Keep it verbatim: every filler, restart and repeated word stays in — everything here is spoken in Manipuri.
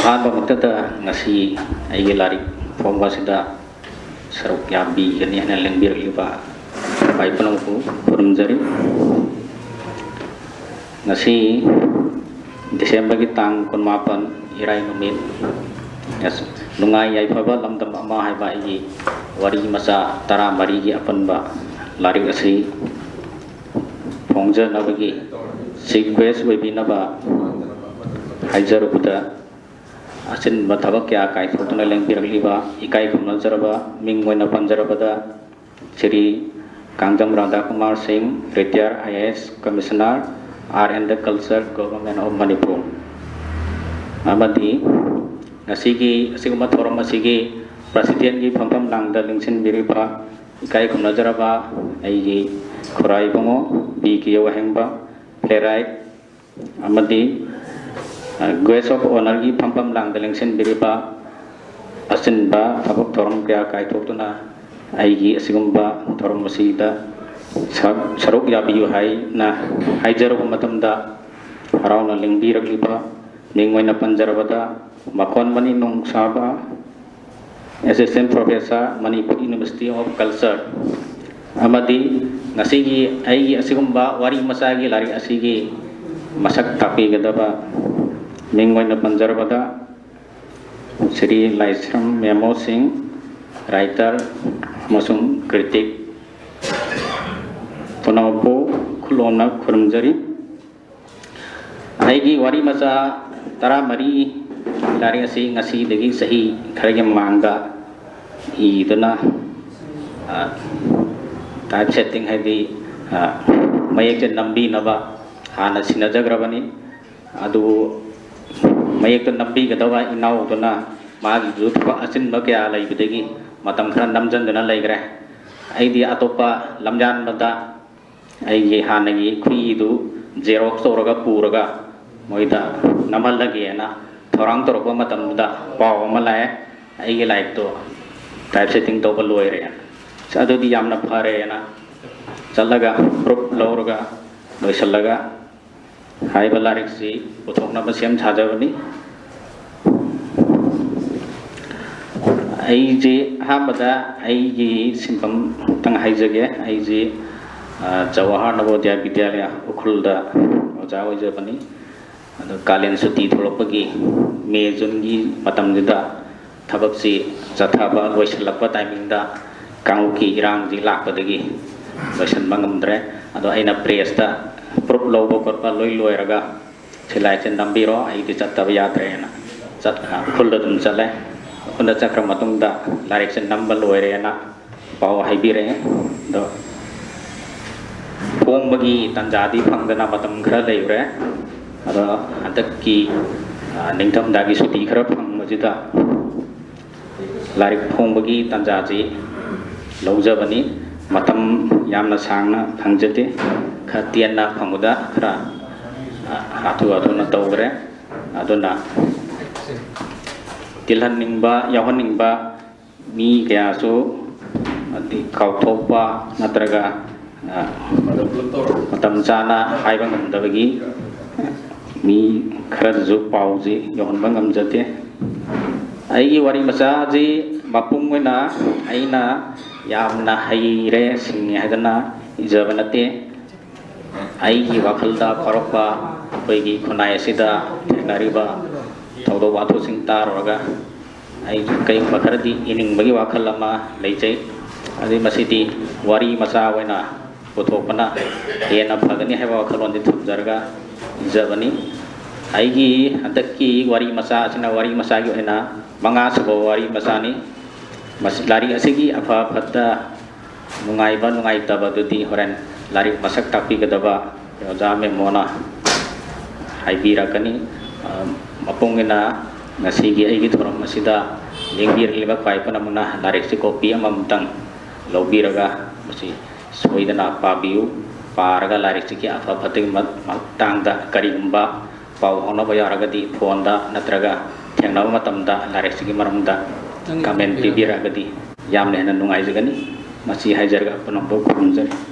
ꯑꯍꯥꯟꯕꯃꯛꯇꯗ ꯉꯁꯤ ꯑꯩꯒꯤ ꯂꯥꯏꯔꯤꯛ ꯐꯣꯡꯕ ꯑꯁꯤꯗ ꯁꯔꯨꯛ ꯌꯥꯕꯤꯒꯅꯤ ꯍꯥꯏꯅ ꯂꯦꯡꯕꯤꯔꯛꯂꯤꯕ ꯚꯥꯏ ꯄꯨꯝꯅꯃꯛꯄꯨ ꯈꯨꯔꯨꯝꯖꯔꯤ꯫ ꯉꯁꯤ ꯗꯤꯁꯦꯝꯕꯔꯒꯤ ꯇꯥꯡ ꯀꯨꯟꯃꯥꯄꯟ, ꯏꯔꯥꯏ ꯅꯨꯃꯤꯠ, ꯅꯨꯡꯉꯥꯏ ꯌꯥꯏꯐꯕ ꯂꯝꯗꯝ ꯑꯃ ꯍꯥꯏꯕ ꯑꯩꯒꯤ ꯋꯥꯔꯤ ꯃꯆꯥ ꯇꯔꯥꯃꯔꯤꯒꯤ ꯑꯄꯨꯟꯕ ꯂꯥꯏꯔꯤꯛ ꯑꯁꯤ ꯐꯣꯡꯖꯅꯕꯒꯤ ꯆꯤꯐ ꯒꯦꯁ ꯑꯣꯏꯕꯤꯅꯕ ꯍꯥꯏꯖꯔꯨꯕꯗ, ꯑꯆꯤꯟꯕ ꯊꯕꯛ ꯀꯌꯥ ꯀꯥꯏꯊꯣꯛꯇꯨꯅ ꯂꯦꯡꯕꯤꯔꯛꯂꯤꯕ ꯏꯀꯥꯏ ꯈꯨꯝꯅꯖꯔꯕ ꯃꯤꯡ ꯑꯣꯏꯅ ꯄꯟꯖꯔꯕꯗ ꯁ꯭ꯔꯤ ꯀꯥꯡꯖꯝ ꯔꯥꯙꯥꯀꯨꯃꯥꯔ ꯁꯤꯡ, retired I A S Commissioner, Art and the Culture, Government of Manipur, ꯑꯃꯗꯤ ꯉꯁꯤꯒꯤ ꯑꯁꯤꯒꯨꯝꯕ ꯊꯧꯔꯝ ꯑꯁꯤꯒꯤ ꯄ꯭ꯔꯁꯤꯗꯦꯟꯒꯤ ꯐꯝꯐꯝ ꯂꯥꯡꯗ ꯂꯦꯡꯁꯤꯟꯕꯤꯔꯤꯕ ꯏꯀꯥꯏ ꯈꯨꯝꯅꯖꯔꯕ ꯑꯩꯒꯤ ꯈꯨꯔꯥꯏ ꯏꯕꯨꯡꯉꯣ ꯕꯤ ꯀꯦ ꯋꯥꯍꯦꯡꯕ, playwright, ꯑꯃꯗꯤ ꯒꯦꯁ ꯑꯣꯐ ꯑꯣꯅꯔꯒꯤ ꯐꯝꯐꯝ ꯂꯥꯡꯗ ꯂꯦꯡꯁꯤꯟꯕꯤꯔꯤꯕ ꯑꯆꯤꯟꯕ ꯊꯕꯛ ꯊꯧꯔꯝ ꯀꯌꯥ ꯀꯥꯏꯊꯣꯛꯇꯨꯅ ꯑꯩꯒꯤ ꯑꯁꯤꯒꯨꯝꯕ ꯊꯧꯔꯝ ꯑꯁꯤꯗ ꯁꯔꯨꯛ ꯌꯥꯕꯤꯌꯨ ꯍꯥꯏꯅ ꯍꯥꯏꯖꯔꯨꯕ ꯃꯇꯝꯗ ꯍꯔꯥꯎꯅ ꯂꯦꯡꯕꯤꯔꯛꯂꯤꯕ ꯃꯤꯡ ꯑꯣꯏꯅ ꯄꯟꯖꯔꯕꯗ ꯃꯈꯣꯟ money ꯅꯣꯡꯁꯥꯕ, Assistant Professor, Manipur University of Culture, ꯑꯃꯗꯤ ꯉꯁꯤꯒꯤ ꯑꯩꯒꯤ ꯑꯁꯤꯒꯨꯝꯕ ꯋꯥꯔꯤ ꯃꯆꯥꯒꯤ ꯂꯥꯏꯔꯤꯛ ꯑꯁꯤꯒꯤ ꯃꯁꯛ ꯇꯥꯛꯄꯤꯒꯗꯕ ꯃꯤꯡ ꯑꯣꯏꯅ ꯄꯟꯖꯔꯕꯗ ꯁ꯭ꯔꯤ ꯂꯥꯏꯁ꯭ꯔꯝ ꯃꯦꯃꯣ ꯁꯤꯡ, writer ꯑꯃꯁꯨꯡ critic, ꯄꯨꯝꯅꯃꯛꯄꯨ ꯈꯨꯂꯣꯝꯅ ꯈꯨꯔꯨꯝꯖꯔꯤ꯫ ꯑꯩꯒꯤ ꯋꯥꯔꯤ ꯃꯆꯥ ꯇꯔꯥꯃꯔꯤ ꯂꯥꯏꯔꯤꯛ ꯑꯁꯤ ꯉꯁꯤꯗꯒꯤ ꯆꯍꯤ ꯈꯔꯒꯤ ꯃꯃꯥꯡꯗ ꯏꯗꯨꯅ type setting ꯍꯥꯏꯗꯤ ꯃꯌꯦꯛꯁꯦ ꯅꯝꯕꯤꯅꯕ ꯍꯥꯟꯅ ꯁꯤꯟꯅꯖꯈ꯭ꯔꯕꯅꯤ꯫ ꯑꯗꯨꯕꯨ ꯃꯌꯦꯛꯇ ꯅꯝꯕꯤꯒꯗꯕ ꯏꯅꯥꯎꯗꯨꯅ ꯃꯥꯒꯤꯁꯨ ꯊꯕꯛ ꯑꯆꯤꯟꯕ ꯀꯌꯥ ꯂꯩꯕꯗꯒꯤ ꯃꯇꯝ ꯈꯔ ꯅꯝꯁꯤꯟꯗꯨꯅ ꯂꯩꯈ꯭ꯔꯦ꯫ ꯑꯩꯗꯤ ꯑꯇꯣꯞꯄ ꯂꯝꯌꯥꯟꯕꯗ ꯑꯩꯒꯤ ꯍꯥꯟꯅꯒꯤ ꯈꯨꯏꯗꯨ xerox ꯇꯧꯔꯒ ꯄꯨꯔꯒ ꯃꯣꯏꯗ ꯅꯝꯍꯜꯂꯒꯦꯅ ꯊꯧꯔꯥꯡ ꯇꯧꯔꯛꯄ ꯃꯇꯝꯗꯨꯗ ꯄꯥꯎ ꯑꯃ ꯂꯥꯛꯑꯦ, ꯑꯩꯒꯤ ꯂꯥꯏꯔꯤꯛꯇꯣ type setting ꯇꯧꯕ ꯂꯣꯏꯔꯦꯅ꯫ ꯑꯗꯨꯗꯤ ꯌꯥꯝꯅ ꯐꯔꯦꯅ ꯆꯠꯂꯒ proof ꯂꯧꯔꯒ ꯂꯣꯏꯁꯤꯜꯂꯒ ꯍꯥꯏꯔꯤꯕ ꯂꯥꯏꯔꯤꯛꯁꯤ ꯄꯨꯊꯣꯛꯅꯕ ꯁꯦꯝ ꯁꯥꯖꯕꯅꯤ꯫ ꯑꯩꯁꯦ ꯑꯍꯥꯟꯕꯗ ꯑꯩꯒꯤ ꯁꯤꯟꯐꯝ ꯑꯃꯇꯪ ꯍꯥꯏꯖꯒꯦ꯫ ꯑꯩꯁꯦ, ꯑ, ꯖꯋꯥꯍꯔ ꯅꯕꯣꯗꯤꯌꯥ ꯕꯤꯗ꯭ꯌꯥꯂꯌꯥ ꯎꯈ꯭ꯔꯨꯜꯗ ꯑꯣꯖꯥ ꯑꯣꯏꯖꯕꯅꯤ꯫ ꯑꯗꯣ ꯀꯥꯂꯦꯟ ꯁꯨꯇꯤ ꯊꯣꯛꯂꯛꯄꯒꯤ ꯃꯦ, ꯖꯨꯟꯒꯤ ꯃꯇꯝꯁꯤꯗ ꯊꯕꯛꯁꯤ ꯆꯠꯊꯕ ꯂꯣꯏꯁꯤꯜꯂꯛꯄ timingꯗ ꯀꯥꯡꯂꯨꯞꯀꯤ ꯏꯔꯥꯡꯁꯤ ꯂꯥꯛꯄꯗꯒꯤ ꯂꯣꯏꯁꯤꯟꯕ ꯉꯝꯗ꯭ꯔꯦ꯫ ꯑꯗꯣ ꯑꯩꯅ pressꯇ proof ꯂꯧꯕ ꯈꯣꯠꯄ ꯂꯣꯏ ꯂꯣꯏꯔꯒ ꯁꯤ ꯂꯥꯏꯔꯤꯛꯁꯦ ꯅꯝꯕꯤꯔꯣ, ꯑꯩꯗꯤ ꯆꯠꯇꯕ ꯌꯥꯗ꯭ꯔꯦꯅ ꯆꯠ-, ꯎꯈ꯭ꯔꯨꯜꯗ ꯑꯗꯨꯝ ꯆꯠꯂꯦ꯫ ꯎꯈ꯭ꯔꯨꯜꯗ ꯆꯠꯈ꯭ꯔ ꯃꯇꯨꯡꯗ ꯂꯥꯏꯔꯤꯛꯁꯦ ꯅꯝꯕ ꯂꯣꯏꯔꯦꯅ ꯄꯥꯎ ꯍꯥꯏꯕꯤꯔꯛꯑꯦ꯫ ꯑꯗꯣ ꯐꯣꯡꯕꯒꯤ ꯇꯥꯟꯖꯥꯗꯤ ꯐꯪꯗꯅ ꯃꯇꯝ ꯈꯔ ꯂꯩꯔꯨꯔꯦ꯫ ꯑꯗꯣ ꯍꯟꯗꯛꯀꯤ, ꯑ, ꯅꯤꯡꯊꯝꯊꯥꯒꯤ ꯁꯨꯇꯤ ꯈꯔ ꯐꯪꯕꯁꯤꯗ ꯂꯥꯏꯔꯤꯛ ꯐꯣꯡꯕꯒꯤ ꯇꯥꯟꯖꯥꯁꯤ ꯂꯧꯖꯕꯅꯤ꯫ ꯃꯇꯝ ꯌꯥꯝꯅ ꯁꯥꯡꯅ ꯐꯪꯖꯗꯦ꯫ ꯈꯔ ꯇꯦꯟꯅ ꯐꯪꯕꯗ ꯈꯔ, ꯑ, ꯍꯥꯊꯨ ꯍꯥꯊꯨꯅ ꯇꯧꯈ꯭ꯔꯦ꯫ ꯑꯗꯨꯅ ꯇꯤꯜꯍꯟꯅꯤꯡꯕ, ꯌꯥꯎꯍꯟꯅꯤꯡꯕ ꯃꯤ ꯀꯌꯥꯁꯨ, ꯑꯗꯤ ꯀꯥꯎꯊꯣꯛꯄ ꯅꯠꯇ꯭ꯔꯒ, ꯑ, ꯃꯇꯝ ꯆꯥꯅ ꯍꯥꯏꯕ ꯉꯝꯗꯕꯒꯤ ꯃꯤ ꯈꯔꯗꯁꯨ ꯄꯥꯎꯁꯤ ꯌꯧꯍꯟꯕ ꯉꯝꯖꯗꯦ꯫ ꯑꯩꯒꯤ ꯋꯥꯔꯤ ꯃꯆꯥꯁꯤ ꯃꯄꯨꯡ ꯑꯣꯏꯅ ꯑꯩꯅ ꯌꯥꯝꯅ ꯍꯩꯔꯦ, ꯁꯤꯡꯉꯦ ꯍꯥꯏꯗꯅ ꯏꯖꯕ ꯅꯠꯇꯦ꯫ ꯑꯩꯒꯤ ꯋꯥꯈꯜꯗ ꯐꯥꯎꯔꯛꯄ ꯑꯩꯈꯣꯏꯒꯤ ꯈꯨꯟꯅꯥꯏ ꯑꯁꯤꯗ ꯊꯦꯡꯅꯔꯤꯕ ꯊꯧꯗꯣꯛ ꯋꯥꯊꯣꯛꯁꯤꯡ ꯇꯥꯔꯨꯔꯒ ꯑꯩ ꯀꯩꯒꯨꯝꯕ ꯈꯔꯗꯤ ꯏꯅꯤꯡꯕꯒꯤ ꯋꯥꯈꯜ ꯑꯃ ꯂꯩꯖꯩ꯫ ꯑꯗꯨ ꯃꯁꯤꯗꯤ ꯋꯥꯔꯤ ꯃꯆꯥ ꯑꯣꯏꯅ ꯄꯨꯊꯣꯛꯄꯅ ꯍꯦꯟꯅ ꯐꯒꯅꯤ ꯍꯥꯏꯕ ꯋꯥꯈꯜꯂꯣꯟꯗꯤ ꯊꯝꯖꯔꯒ ꯏꯖꯕꯅꯤ꯫ ꯑꯩꯒꯤ ꯍꯟꯗꯛꯀꯤ ꯋꯥꯔꯤ ꯃꯆꯥ ꯑꯁꯤꯅ ꯋꯥꯔꯤ ꯃꯆꯥꯒꯤ ꯑꯣꯏꯅ ꯃꯉꯥ ꯁꯨꯕ ꯋꯥꯔꯤ ꯃꯆꯥꯅꯤ꯫ ꯃꯁꯤ, ꯂꯥꯏꯔꯤꯛ ꯑꯁꯤꯒꯤ ꯑꯐ ꯐꯠꯇ, ꯅꯨꯡꯉꯥꯏꯕ ꯅꯨꯡꯉꯥꯏꯇꯕꯗꯨꯗꯤ ꯍꯣꯔꯦꯟ ꯂꯥꯏꯔꯤꯛ ꯃꯁꯛ ꯇꯥꯛꯄꯤꯒꯗꯕ ꯑꯣꯖꯥ ꯃꯦꯃꯣꯅ ꯍꯥꯏꯕꯤꯔꯛꯀꯅꯤ꯫ ꯑ, ꯃꯄꯨꯡ ꯑꯣꯏꯅ ꯉꯁꯤꯒꯤ ꯑꯩꯒꯤ ꯊꯧꯔꯝ ꯑꯁꯤꯗ ꯂꯦꯡꯕꯤꯔꯛꯂꯤꯕ ꯈ꯭ꯋꯥꯏ ꯄꯨꯝꯅꯃꯛꯅ ꯂꯥꯏꯔꯤꯛꯁꯤ copy ꯑꯃꯃꯝꯇꯪ ꯂꯧꯕꯤꯔꯒ ꯃꯁꯤ ꯁꯣꯏꯗꯅ ꯄꯥꯕꯤꯌꯨ꯫ ꯄꯥꯔꯒ ꯂꯥꯏꯔꯤꯛꯁꯤꯒꯤ ꯑꯐ ꯐꯠꯇꯒꯤ ꯃ-, ꯃꯇꯥꯡꯗ ꯀꯔꯤꯒꯨꯝꯕ ꯄꯥꯎ ꯐꯥꯎꯅꯕ ꯌꯥꯎꯔꯒꯗꯤ phoneꯗ ꯅꯠꯇ꯭ꯔꯒ ꯊꯦꯡꯅꯕ ꯃꯇꯝꯗ ꯂꯥꯏꯔꯤꯛꯁꯤꯒꯤ ꯃꯔꯝꯗ comment ꯄꯤꯕꯤꯔꯛꯑꯒꯗꯤ ꯌꯥꯝꯅ ꯍꯦꯟꯅ ꯅꯨꯡꯉꯥꯏꯖꯒꯅꯤ꯫ ꯃꯁꯤ ꯍꯥꯏꯖꯔꯒ ꯄꯨꯝꯅꯃꯛꯄꯨ ꯈꯨꯔꯨꯝꯖꯔꯤ꯫